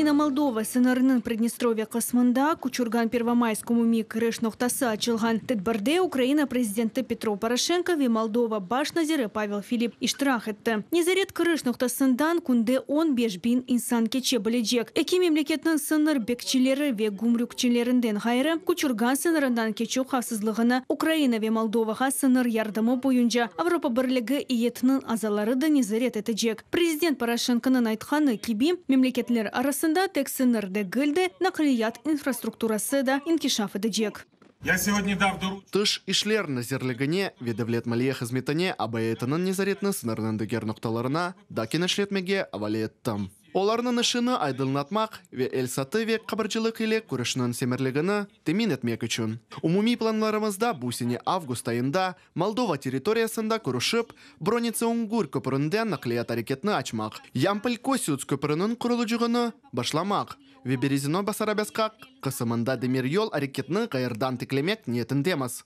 Ukraina-Moldova sıñırınıñ Pridnestrovye qısmında Kuçurgan-Pervomaysk umumiy kiriş noqtası açılğan. Tedbirde Ukraina prezidenti Petro Poroşenko ve Moldova baş naziri Pavel Filip iştirak etti. Nezaret kiriş noqtasından künde 15 biñ insan keçe bilecek. Eki memleketniñ sıñır bekçileri ve gümrükçilerinden ğayrı, Kuçurgan sıñırından keçüv havfsızlığını Ukraina ve Moldovağa sıñır yardımı boyunca Avropa Birligi eyyetiniñ azaları da nezaret etecek. Prezident Poroşenkonıñ aytqanı kibi, memleketler arasında tek sıñır degil de, naqliyat infrastrukturası da inkişaf etecek. Я сегодня дав доручение. Tış işler nazirligine ve Devlet maliye hızmetine AB eyyetiniñ nezaretini sıñırnıñ diger noqtalarına da kenişletmege avale ettim. Olarnıñ işini aydınlatmaq ve el-satı ve qabarcılıq ile küreşniñ semereligini temin etmek içün. Umumiy planlarımızda bu sene avgust ayında Moldova territoriyasında körüşip, Bronitsa-Ungur köpründen naqliyat areketini açmaq, Yampol-Kosiuts köprüniñ qurucılığını başlamaq ve Berezino-Basarabyaska qısımında demir yol areketini ğayrıdan tiklemek niyetindemiz.